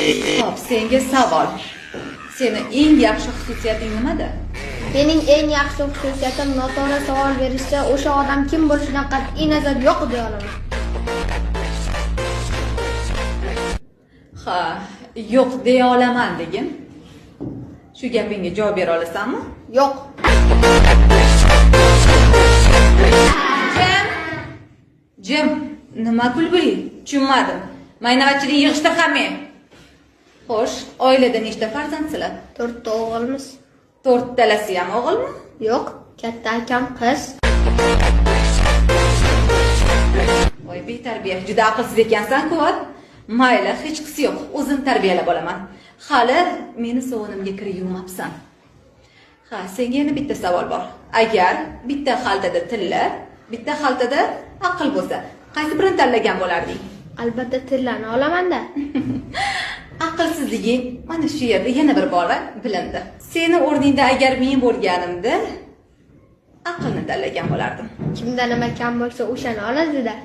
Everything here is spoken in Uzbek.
Xo'p, senga savol. Seni eng yaxshi xususiyating nimada? Mening eng yaxshi xususiyatim noto'g'ri savol berishsa, o'sha odam kim bo'lishidan qat'iy nazar yo'q deya olaman. Ha, yo'q deya olaman degin. Shu gapingga javob bera olasanmi? Yo'q. Jim. Jim, nima kulguli? Tushunmadim. Maynavatchilik yig'ishtir hammang. Xo'sh, oilada nechta farzandsizlar? 4 ta o'g'ilmiz. 4talasi ham o'g'ilmi? Yo'q, katta akam qiz. Voy betarbiya, juda aqlsiz ekansan-ku. Mayli, hech qisi yo'q, o'zim tarbiyalab olaman. Hali meni sovunimga kir yuvmabsan. Ha, senga yana bitta savol bor. Agar bitta xaltada tilla, bitta xaltada aql bo'lsa, qaysi birini tanlagan bo'larding? Albatta tillani olaman-da. Aqlsizliging mana shu yerda yana bir bora bilindi. Seni o'rningda agar men bo'lganimda aqlni tanlagan bo'lardim. Kimda nima kam bo'lsa o'shani oladi-da.